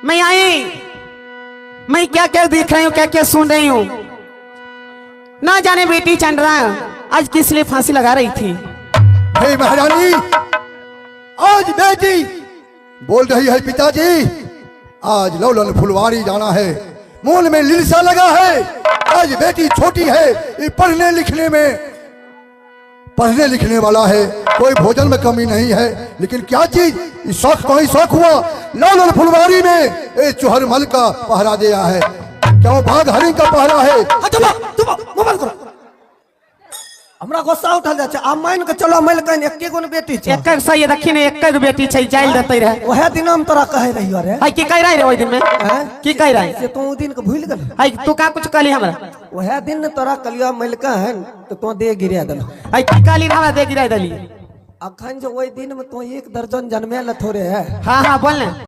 मैं आई, मैं क्या क्या देख रही हूँ, क्या क्या सुन रही हूँ। ना जाने बेटी चंद्रा आज किस लिए फांसी लगा रही थी। हे महारानी, आज बेटी बोल रही है पिताजी आज लौलन फुलवारी जाना है, मोन में लिलसा लगा है। आज बेटी छोटी है, ये पढ़ने लिखने में पढ़ने लिखने वाला है, कोई भोजन में कमी नहीं है, लेकिन क्या चीज इस शौक को ही शौक हुआ। लौलन फुलवारी में ए चुहरमल का पहरा दिया है, क्यों बाघ हरिण का पहरा है। चुप चुप, मोबाइल करो, हमरा गुस्सा उठल जाइ छै। आ मान के चलो मलकन एके गो ने बेटी छै। एक सही देखी ने, एक बेटी छै, जाइल देते रहे। वएह दिन हम तोरा कहै रहियो रे। हाय की कह रही रे ओहि दिन में? हैं? की कह रही? से तू ओ दिन के भूलि गेलही। हाय तू का कुछ कहली हमरा? वएह दिन ने तोरा कहलियो मलकन तऽ तों देह गिरा देलहो। हाय की कहली रे हमरा दे गिरा देली? अखन जे ओहि दिन में तों एक दर्जन जन्मे लथो रे। हाँ हाँ बोल ने।